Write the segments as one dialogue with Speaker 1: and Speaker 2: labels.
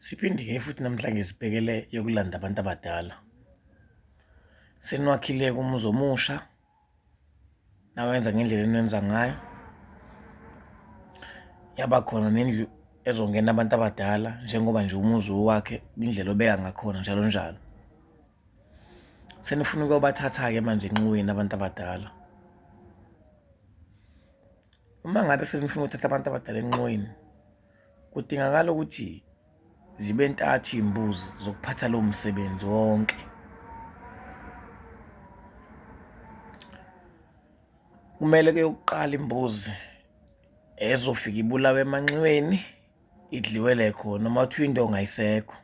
Speaker 1: Siphinde-ke futhi namhlanje sibhekele yokulanda abantu abadala. Seniwakhile-ke umuzi omusha, nawenza ngendlela eniwenza ngayo. Yaba khona nendlu ezongena abantu abadala njengoba nje umuzi uwakhe indlela obeka ngakhona njalo njalo. Senifuna ukuyobathatha-ke manje enxiweni abantu abadala. Uma ngabe senifuna ukuthatha abantu abadala enxiweni, kudingakala ukuthi zibe ntathu iy'mbuzi zokuphatha lowo msebenzi wonke. Kumele kuyokuqala imbuzi ezofika ibulawe emanxiweni idliwele khona uma kuthiwa indonga ayisekho.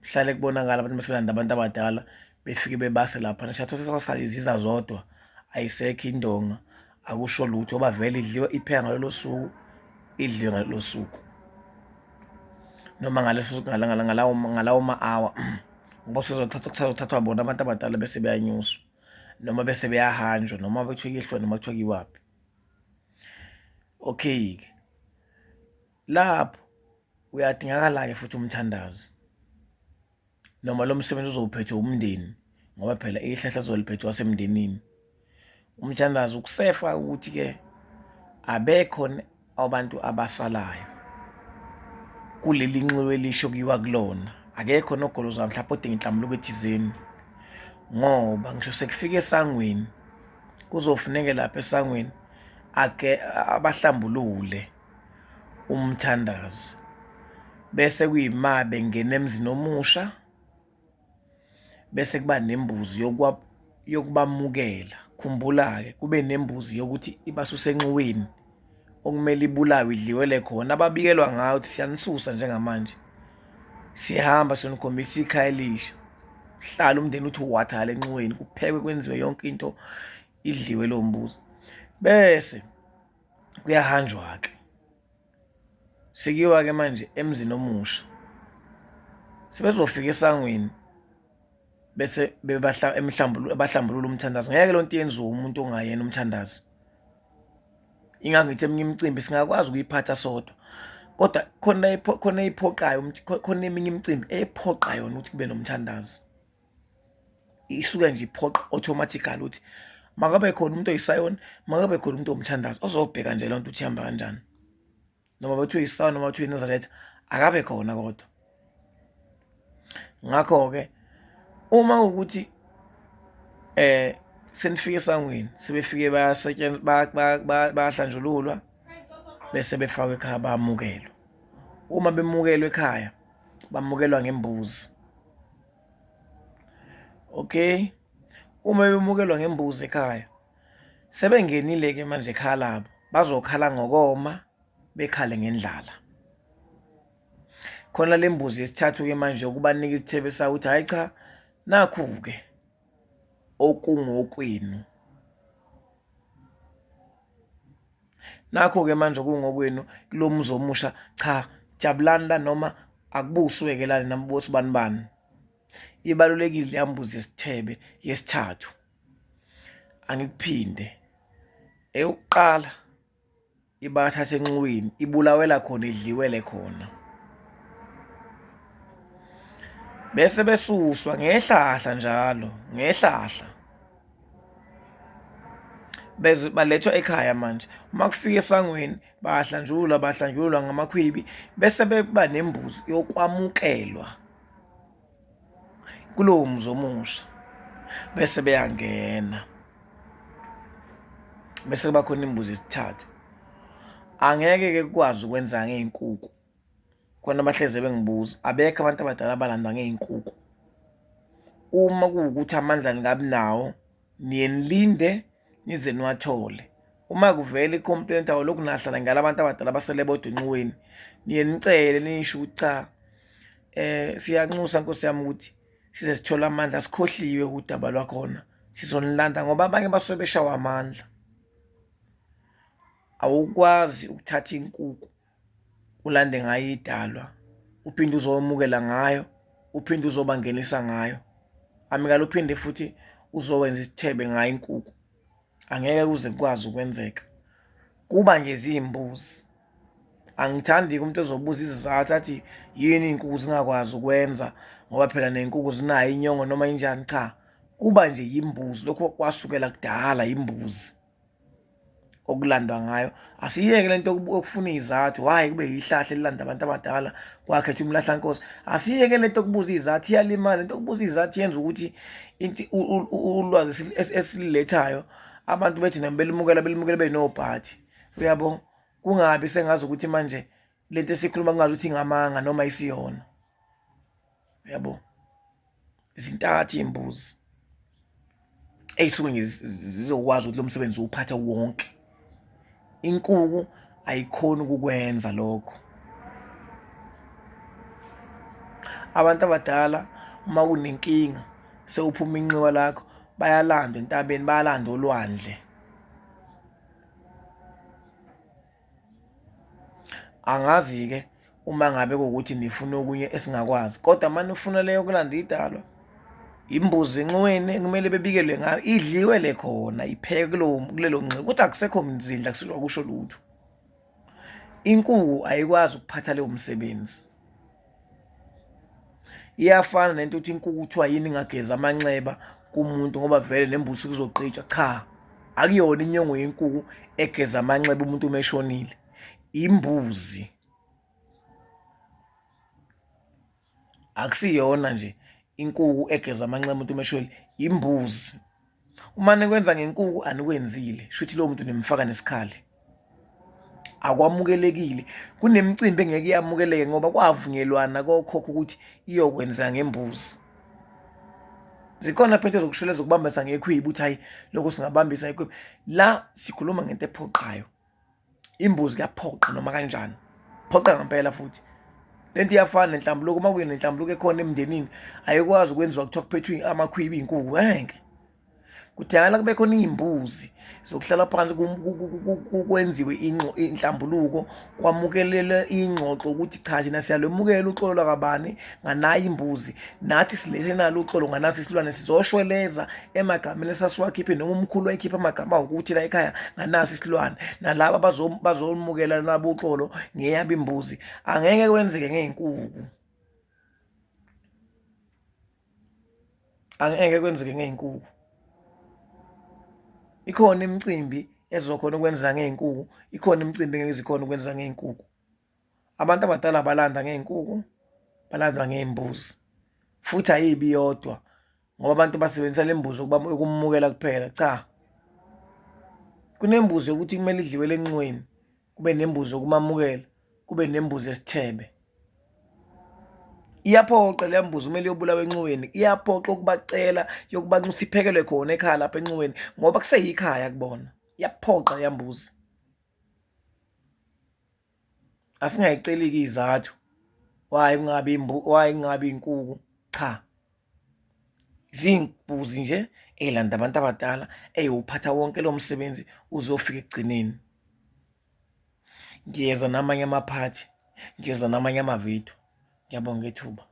Speaker 1: Kuhlale kubonakala abantu masebelanda abantu abadala befike bebase lapha nishatho sesasala iziza zodwa ayisekho indonga akusho lutho ngoba vele idliwa ipheka ngalolo suku idliwe ngalolo suku noma ngaleso ngalawo ngalawo ma-hour ngoba kusazothathwa kusazothathwa bona abantu abadala bese beyanyuswa noma bese beyahanjwa noma bekuthiwa kuyehlwa noma kuthiwa kuyiwaphi. Okay-ke lapho uyadingakala-ke futhi umthandazo noma lo msebenzi uzowuphethe umndeni ngoba phela ihlahla zoliphethe wasemndenini. Umthandazo ukusefa ukuthi-ke abekho abantu abasalayo kuleli nxiwa elisha okuyiwa kulona, akekho nogolozayo mhlawumpe odinga inhlambuluko ethizeni ngoba ngisho sekufika esangweni kuzofuneka lapha esangweni ake abahlambulule. Umthandazi bese kuyima bengena emzini omusha bese kuba nembuzi yokubamukela. Khumbula-ke kube nembuzi yokuthi ibasuse enxiweni okumele ibulawe idliwele khona, ababikelwa ngayo ukuthi siyanisusa njengamanje siyahamba siyonikhombisa ikhaya elisha. Uhlale umndeni uthi watha enxiweni, kuphekwe kwenziwe yonke into idliwe leyo mbuzi bese kuyahanjwa-ke sekuyiwa-ke manje emzini omusha sebezofika esangweni bese bahlambulula umthandazo. Ngeke loo nto yenziwe umuntu ongayena umthandazi. Ingakho ngithi eminye imicimbi singakwazi ukuyiphatha sodwa kodwa khona khona eyiphoqayo khona eminye imicimbi ephoqa yona ukuthi kube nomthandazo. Isuke nje iphoqa automatically ukuthi makabe khona umuntu oyisayoni, makabe khona umuntu owumthandazo ozobheka nje loo nto ukuthi ihamba kanjani. Noma bethiwa uyisayoni noma kuthiwa iNazaretha akabe khona kodwa. Ngakho-ke uma kuwukuthi senifike esangweni sebefike bayasetshenzwa bayahlanjululwa bese befakwa ekhaya bayamukelwa. Uma bemukelwa ekhaya bamukelwa ngembuzi. Okay, uma bemukelwa ngembuzi ekhaya sebengenile-ke manje ekhaya labo bazokhala ngokoma bekhale ngendlala. Khona le mbuzi yesithathu-ke manje ukubanika isithebe sawo ukuthi hhayi cha nakhu-ke okungokwenu. Nakho-ke manje okungokwenu kulo muzi omusha, cha jabulani la noma akubuswe-ke la nina bosibani bani. Ibalulekile leya mbuzi yesithebe yesithathu. Angikuphinde, eyokuqala ibathatha enxiweni ibulawela khona idliwele khona. Bese besuswa ngehlahla njalo ngehlahla. Beze balethwa ekhaya manje uma kufika esangweni bayahlanjululwa bahlanjululwa ngamakhwibi bese beba nembuzi yokwamukelwa kulowo muzi omusha bese beyangena bese kuba khona imbuzi yesithathu. Angeke-ke kukwazi ukwenza ngey'nkukhu khona abahleze bengibuza, abekho abantu abadala abalandwa ngey'nkukhu. Uma kuwukuthi amandla ningabi nawo, niye nilinde nize niwathole. Uma kuvela i-complaint awulokhu nahlala ngala bantu abadala abasele bodwa enxiweni, niye nicele nisho ukuthi cha siyanxusa nkosi yami ukuthi size sithole amandla sikhohliwe udaba lwakhona sizonilanda ngoba abanye basuke beshawa amandla. Awukwazi ukuthatha inkukhu ulande ngayo idalwa uphinde uzoyomukela ngayo uphinde uzobangenisa ngayo amikala uphinde futhi uzowenza isithebe ngayo inkukhu angeke kuze kukwazi ukwenzeka kuba nje ziyimbuzi. Angithandi-ke umuntu ozobuza izizathu athi yini iy'nkukhu zingakwazi ukwenza ngoba phela ney'nkukhu zinayo inyongo noma injani. Cha, kuba nje yimbuzi lokho kwasukela kudala yimbuzi okulandwa ngayo. Asiyeke lento yokufuna iy'zathu why kube yihlahla elilanda abantu abadala kwakhetha umlahlankosi. Asiyeke lento yokubuza iy'zathu iyalimala lento yokubuza iy'zathu yenza ukuthi ulwazi esilulethayo abantu bethi noma belimukela belimukela benobhathi, uyabo? Kungabi sengazi ukuthi manje lento esikhuluma kungazi ukuthi ingamanga noma isiyona, uyabo? Zintathu iy'mbuzi ey'suke nje zizokwazi ukuthi lo msebenzi uwuphathe wonke. Inkuku ayikhoni ukukwenza lokho. Abantu abadala uma kunenkinga sewuphuma inxiwa lakho bayalandwa entabeni, bayalandwa olwandle. Angazi-ke uma ngabe kuwukuthi nifuna okunye esingakwazi kodwa uma nifuna le yokulanda idalwa imbuzi enxiweni ekumele bebikelwe ngayo idliwe le khona ipheke kulowo kulelo nxiwa kodwa akusekho mzindla kusuke kusho lutho. Inkuku ayikwazi ukuphatha leyo msebenzi. Iyafana nento ukuthi inkukhu kuthiwa yini ingagezi amanxeba kumuntu ngoba vele nembuzi kuzogqitshwa. Cha, akuyona inyongo yenkuku egeza amanxeba umuntu uma eshonile, imbuzi. Akusiyona nje inkuku egeza amanxeba umuntu uma eshonile, imbuzi. Uma nikwenza ngenkuku anikwenzile, shuthi lowo muntu nimfaka nesikhali. Akwamukelekile, kunemicimbi engeke yamukeleke ngoba kwavunyelwana kokhokho ukuthi iyokwenzeka ngembuzi. Zikhona phela into zokushweleza ukubambisa ngekhwibi ukuthi hhayi lokho singabambisa ikhwibi. La sikhuluma ngento ephoqayo. Imbuzi kuyaphoqa noma kanjani, phoqa ngempela futhi. Le nto iyafana nenhlambuluko, uma kunenhlambuluko ekhona emndenini ayikwazi ukwenziwa kuthiwa kuphethwe amakhwibi iy'nkukhu, ngeke. Kudala kube khona iy'mbuzi zokuhlala phansi kwenziwe inhlambuluko kwamukelele ingxoxo ukuthi cha thina siyalwemukela uxolo lwakabani nganayi imbuzi nathi silethe nalo uxolo nganasi isilwane sizoshweleza emagameni esasiwakhiphe noma umkhulu wayikhipha amagama awukuthi la ekhaya nganasi isilwane nalaba bazomukela nabo uxolo ngeyabo imbuzi angeke kwenzeke ngey'nkukhu. Angeke kwenzeke ngey'nkukhu. Ikhona imicimbi ezokhona ukwenza ngey'nkukhu, ikhona imicimbi engeke ize ikhone ukwenza ngey'nkukhu. Abantu abadala balanda ngey'nkukhu, balandwa ngey'mbuzi futhi ayibi yodwa ngoba abantu basebenzisa le mbuzi ukumukela kuphela, cha. Kunembuzi yokuthi kumele idliwele enxiweni. Kube nembuzi yokumamukela, kube nembuzi yesithebe. Iyaphoqa leya mbuzi kumele iyobulawa enxiweni, iyaphoqa ukubacela yokubanxusa iphekelwe khona ekhaya lapha enxiweni ngoba kuseyikhaya kubona. Iyaphoqa leya mbuzi. Asingayiceli-ke iy'zathu why kungabi why kungabi iy'nkukhu, cha. Ziyimbuzi nje ey'landa abantu abadala ey'wuphatha wonke lo msebenzi uze uyofika ekugcineni. Ngiyeza namanye amaphathi, ngiyeza namanye amavidiyo. Ngiyabonga ithuba.